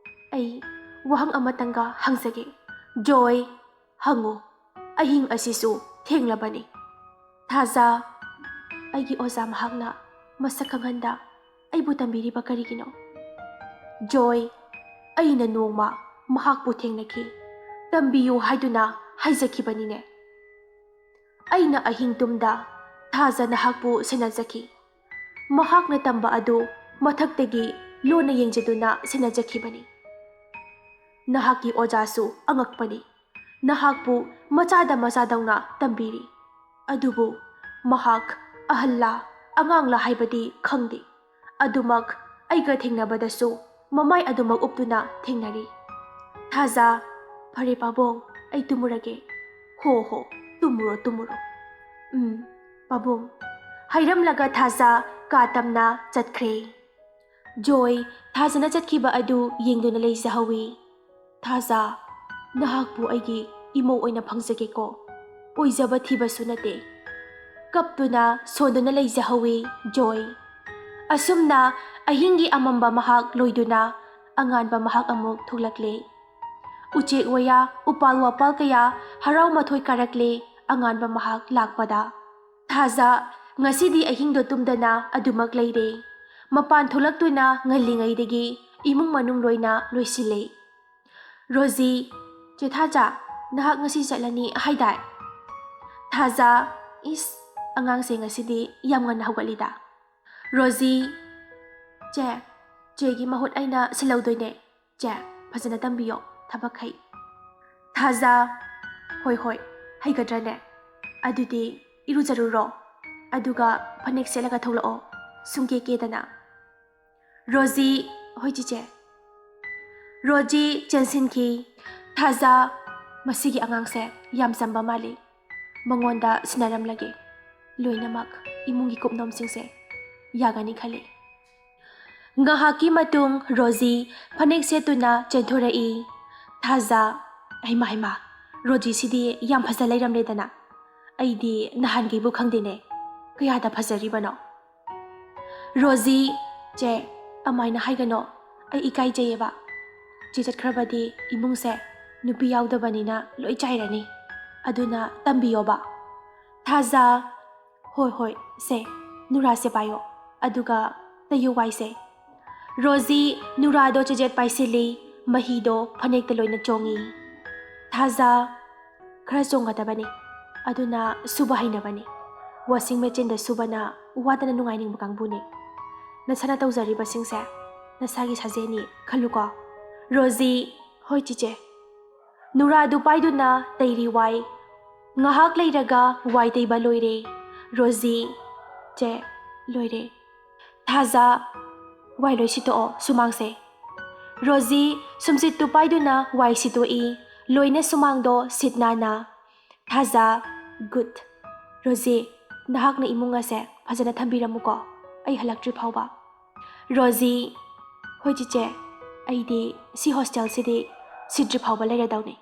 ꯑꯩ ꯋꯥꯍꯪ ꯑꯃꯇꯪꯒ ꯍꯪꯖꯒꯦ"꯫ ꯖꯣꯏ, "ꯍꯪꯉꯨ, ꯑꯍꯤꯡ ꯑꯁꯤꯁꯨ ꯊꯦꯡꯂꯕꯅꯤ"꯫ ꯊꯥꯖ, "ꯑꯩꯒꯤ ꯑꯣꯖꯥ ꯃꯍꯥꯛꯅ ꯃꯁꯛ ꯈꯪꯍꯟꯗ ꯑꯩꯕꯨ ꯇꯝꯕꯤꯔꯤꯕ ꯀꯔꯤꯒꯤꯅꯣ?" ꯖꯣꯏ, "ꯑꯩꯅ ꯅꯣꯡꯃ ꯃꯍꯥꯛꯄꯨ ꯊꯦꯡꯅꯈꯤ꯫ ꯇꯝꯕꯤꯌꯨ ꯍꯥꯏꯗꯨꯅ ꯍꯥꯏꯖꯈꯤꯕꯅꯤꯅꯦ꯫ ꯑꯩꯅ ꯑꯍꯤꯡ ꯇꯨꯝꯗ ꯊꯥꯖ ꯅꯍꯥꯛꯄꯨ ꯁꯦꯟꯅꯖꯈꯤ꯫ ꯃꯍꯥꯛꯅ ꯇꯝꯕ ꯑꯗꯨ ꯃꯊꯛꯇꯒꯤ ꯂꯣꯟꯅ ꯌꯦꯡꯖꯗꯨꯅ ꯁꯦꯟꯅꯖꯈꯤꯕꯅꯤ꯫ ꯅꯍꯥꯛꯀꯤ ꯑꯣꯖꯥꯁꯨ ꯑꯉꯛꯄꯅꯤ꯫ ꯅꯍꯥꯛꯄꯨ ꯃꯆꯥꯗ ꯃꯆꯥꯗꯧꯅ ꯇꯝꯕꯤꯔꯤ꯫ ꯑꯗꯨꯕꯨ ꯃꯍꯥꯛ ꯑꯍꯜꯂꯥ ꯑꯉꯥꯡꯂꯥ ꯍꯥꯏꯕꯗꯤ ꯈꯪꯗꯦ꯫ ꯑꯗꯨꯃꯛ ꯑꯩꯒ ꯊꯦꯡꯅꯕꯗꯁꯨ ꯃꯃꯥꯏ ꯑꯗꯨꯃꯛ ꯎꯞꯇꯨꯅ ꯊꯦꯡꯅꯔꯤ"꯫ ꯊꯥꯖ, "ꯐꯔꯦ ꯄꯥꯕꯨꯡ, ꯑꯩ ꯇꯨꯝꯃꯨꯔꯒꯦ꯫" "ꯍꯣ ꯍꯣ, ꯇꯨꯝꯃꯨꯔꯣ, ꯇꯨꯝꯃꯨꯔꯣ꯫" "ꯎꯝ, ꯄꯥꯕꯨꯡ꯫" ꯍꯥꯏꯔꯝꯂꯒ ꯊꯥꯖ ꯀꯥ ꯇꯝꯅ ꯆꯠꯈ꯭ꯔꯦ꯫ ꯖꯣꯏ ꯊꯥꯖꯅ ꯆꯠꯈꯤꯕ ꯑꯗꯨ ꯌꯦꯡꯗꯨꯅ ꯂꯩꯖꯍꯧꯏ꯫ "ꯊꯥꯖ, ꯅꯍꯥꯛꯄꯨ ꯑꯩꯒꯤ ꯏꯃꯧ ꯑꯣꯏꯅ ꯐꯪꯖꯒꯦꯀꯣ꯫ ꯑꯣꯏꯖꯕ ꯊꯤꯕꯁꯨ ꯅꯠꯇꯦ꯫" ꯀꯞꯇꯨꯅ ꯁꯣꯟꯗꯨꯅ ꯂꯩꯖꯍꯧꯏ ꯖꯣꯏ꯫ ꯑꯁꯨꯝꯅ ꯑꯍꯤꯡꯒꯤ ꯑꯃꯝꯕ ꯃꯍꯥꯛ ꯂꯣꯏꯗꯨꯅ ꯑꯉꯥꯟꯕ ꯃꯍꯥꯛ ꯑꯃꯨꯛ ꯊꯣꯛꯂꯛꯂꯦ꯫ ꯎꯆꯦꯛ ꯋꯥꯌꯥ, ꯎꯄꯥꯜ ꯋꯥꯄꯥꯜ ꯀꯌꯥ ꯍꯔꯥꯎ ꯃꯊꯣꯏ ꯀꯥꯔꯛꯂꯦ ꯑꯉꯥꯟꯕ ꯃꯍꯥꯛ ꯂꯥꯛꯄꯗ꯫ ꯊꯥꯖ ꯉꯁꯤꯗꯤ ꯑꯍꯤꯡꯗꯣ ꯇꯨꯝꯗꯅ ꯑꯗꯨꯃꯛ ꯂꯩꯔꯦ꯫ ꯃꯄꯥꯟ ꯊꯣꯛꯂꯛꯇꯨꯅ ꯉꯜꯂꯤꯉꯩꯗꯒꯤ ꯏꯃꯨꯡ ꯃꯅꯨꯡ ꯂꯣꯏꯅ ꯂꯣꯏꯁꯤꯜꯂꯦ꯫ ꯔꯣꯖꯤ, "ꯆꯦ ꯊꯥꯖ, ꯅꯍꯥꯛ ꯉꯁꯤ ꯆꯠꯂꯅꯤ ꯍꯥꯏꯗꯥꯏ?" ꯊꯥꯖ, "ꯏꯁ, ꯑꯉꯥꯡꯁꯦ ꯉꯁꯤꯗꯤ ꯌꯥꯝ ꯉꯟꯅ ꯍꯧꯒꯠꯂꯤꯗ꯫" ꯔꯣꯖꯤ, "ꯆꯦ, ꯆꯦꯒꯤ ꯃꯍꯨꯠ ꯑꯩꯅ ꯁꯤꯜꯍꯧꯗꯣꯏꯅꯦ꯫ ꯆꯦ, ꯐꯖꯅ ꯇꯝꯕꯤꯌꯣ ꯊꯕꯛꯈꯩ꯫" ꯊꯥꯖ, "ꯍꯣꯏ ꯍꯣꯏ, ꯍꯩꯒꯗ꯭ꯔꯅꯦ? ꯑꯗꯨꯗꯤ ꯏꯔꯨꯖꯔꯨꯔꯣ, ꯑꯗꯨꯒ ꯐꯅꯦꯛ ꯁꯦꯠꯂꯒ ꯊꯣꯛꯂꯛꯑꯣ, ꯁꯨꯝꯀꯦ ꯀꯦꯗꯅ꯫" ꯔꯣꯖꯤ, "ꯍꯣꯏ ꯆꯤꯆꯦ꯫" ꯔꯣꯖꯤ ꯆꯦꯟꯁꯤꯟꯈꯤ꯫ ꯊꯥꯖ, "ꯃꯁꯤꯒꯤ ꯑꯉꯥꯡꯁꯦ ꯌꯥꯝ ꯆꯝꯕ ꯃꯥꯜꯂꯤ꯫ ꯃꯉꯣꯟꯗ ꯁꯤꯟꯅꯔꯝꯂꯒꯦ꯫ ꯂꯣꯏꯅꯃꯛ ꯏꯃꯨꯡꯒꯤ ꯀꯨꯞꯅꯣꯝꯁꯤꯡꯁꯦ ꯌꯥꯒꯅꯤ ꯈꯜꯂꯤ꯫" ꯉꯥꯏꯍꯥꯛꯀꯤ ꯃꯇꯨꯡ ꯔꯣꯖꯤ ꯐꯅꯦꯛ ꯁꯦꯠꯇꯨꯅ ꯆꯦꯟꯊꯣꯔꯛꯏ꯫ ꯊꯥꯖ, "ꯍꯩꯃꯥ ꯍꯩꯃꯥ, ꯔꯣꯖꯤꯁꯤꯗꯤ ꯌꯥꯝ ꯐꯖ ꯂꯩꯔꯝꯂꯦꯗꯅ꯫ ꯑꯩꯗꯤ ꯅꯍꯥꯟꯈꯩꯕꯨ ꯈꯪꯗꯦꯅꯦ꯫ ꯀꯌꯥꯗ ꯐꯖꯔꯤꯕꯅꯣ?" ꯔꯣꯖꯤ, "ꯆꯦ, ꯑꯃꯥꯏꯅ ꯍꯥꯏꯒꯅꯣ꯫ ꯑꯩ ꯏꯀꯥꯏꯖꯩꯌꯦꯕ꯫ ꯆꯦ ꯆꯠꯈ꯭ꯔꯕꯗꯤ ꯏꯃꯨꯡꯁꯦ ꯅꯨꯄꯤ ꯌꯥꯎꯗꯕꯅꯤꯅ ꯂꯣꯏ ꯆꯥꯏꯔꯅꯤ꯫ ꯑꯗꯨꯅ ꯇꯝꯕꯤꯌꯣꯕ꯫" ꯊꯥꯖ, "ꯍꯣꯏ ꯍꯣꯏ ꯁꯦ, ꯅꯨꯔꯥꯁꯦ ꯄꯥꯏꯌꯣ, ꯑꯗꯨꯒ ꯇꯩꯌꯨ ꯋꯥꯏꯁꯦ꯫" ꯔꯣꯖꯤ ꯅꯨꯔꯥꯗꯣ ꯆꯦꯖꯦꯠ ꯄꯥꯏꯁꯤꯜꯂꯤ, ꯃꯍꯤꯗꯣ ꯐꯅꯦꯛꯇ ꯂꯣꯏꯅ ꯆꯣꯡꯉꯤ꯫ ꯊꯥꯖ, "ꯈꯔ ꯆꯣꯡꯒꯗꯕꯅꯤ, ꯑꯗꯨꯅ ꯁꯨꯕ ꯍꯩꯅꯕꯅꯤ꯫ ꯋꯥꯁꯤꯡ ꯃꯦꯆꯤꯟꯗ ꯁꯨꯕꯅ ꯋꯥꯗꯅ ꯅꯨꯡꯉꯥꯏꯅꯤꯡꯕ ꯀꯥꯡꯕꯨꯅꯤ꯫ ꯅꯁꯥꯅ ꯇꯧꯖꯔꯤꯕꯁꯤꯡꯁꯦ ꯅꯁꯥꯒꯤ ꯁꯥꯖꯦꯜꯅꯤ ꯈꯜꯂꯨꯀꯣ꯫" ꯔꯣꯖꯤ, "ꯍꯣꯏ ꯆꯤꯆꯦ꯫" ꯅꯨꯔꯥꯗꯨ ꯄꯥꯏꯗꯨꯅ ꯇꯩꯔꯤ ꯋꯥꯏ꯫ ꯉꯥꯏꯍꯥꯛ ꯂꯩꯔꯒ ꯋꯥꯏ ꯇꯩꯕ ꯂꯣꯏꯔꯦ꯫ ꯔꯣꯖꯤ, "ꯆꯦ, ꯂꯣꯏꯔꯦ꯫" ꯊꯥꯖ, "ꯋꯥꯏ ꯂꯣꯏ ꯁꯤꯠꯇꯣꯛꯑꯣ, ꯁꯨꯃꯥꯡꯁꯦ꯫" ꯔꯣꯖꯤ ꯁꯨꯝꯁꯤꯠꯇꯨ ꯄꯥꯏꯗꯨꯅ ꯋꯥꯏ ꯁꯤꯠꯇꯣꯛꯏ꯫ ꯂꯣꯏꯅ ꯁꯨꯃꯥꯡꯗꯣ ꯁꯤꯠ ꯅꯥꯟꯅ꯫ ꯊꯥꯖ, "Good꯫ ꯔꯣꯖꯤ, ꯅꯍꯥꯛꯅ ꯏꯃꯨꯡ ꯑꯁꯦ ꯐꯖꯅ ꯊꯝꯕꯤꯔꯝꯃꯨꯀꯣ, ꯑꯩ ꯍꯜꯂꯛꯇ꯭ꯔꯤ ꯐꯥꯎꯕ꯫" ꯔꯣꯖꯤ, "ꯍꯣꯏ ꯆꯤꯆꯦ, ꯑꯩꯗꯤ ꯁꯤ ꯍꯣꯁꯇꯦꯜꯁꯤꯗꯤ ꯁꯤꯠꯇ꯭ꯔꯤ ꯐꯥꯎꯕ ꯂꯩꯔꯗꯧꯅꯤ꯫"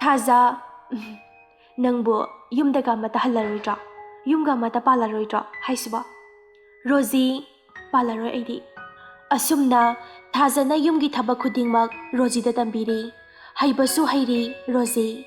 ꯊꯥꯖ, "ꯎꯝ, ꯅꯪꯕꯨ ꯌꯨꯝꯗꯒ ꯑꯃꯠꯇ ꯍꯜꯂꯔꯣꯏꯗ꯭ꯔꯣ? ꯌꯨꯝꯒ ꯑꯃꯠꯇ ꯄꯥꯜꯂꯔꯣꯏꯗ꯭ꯔꯣ ꯍꯥꯏꯁꯤꯕꯣ?" ꯔꯣꯖꯤ, "ꯄꯥꯜꯂꯔꯣꯏ ꯑꯩꯗꯤ꯫" ꯑꯁꯨꯝꯅ ꯊꯥꯖꯅ ꯌꯨꯝꯒꯤ ꯊꯕꯛ ꯈꯨꯗꯤꯡꯃꯛ ꯔꯣꯖꯤꯗ ꯇꯝꯕꯤꯔꯤ꯫ ꯍꯩꯕꯁꯨ ꯍꯩꯔꯤ ꯔꯣꯖꯤ꯫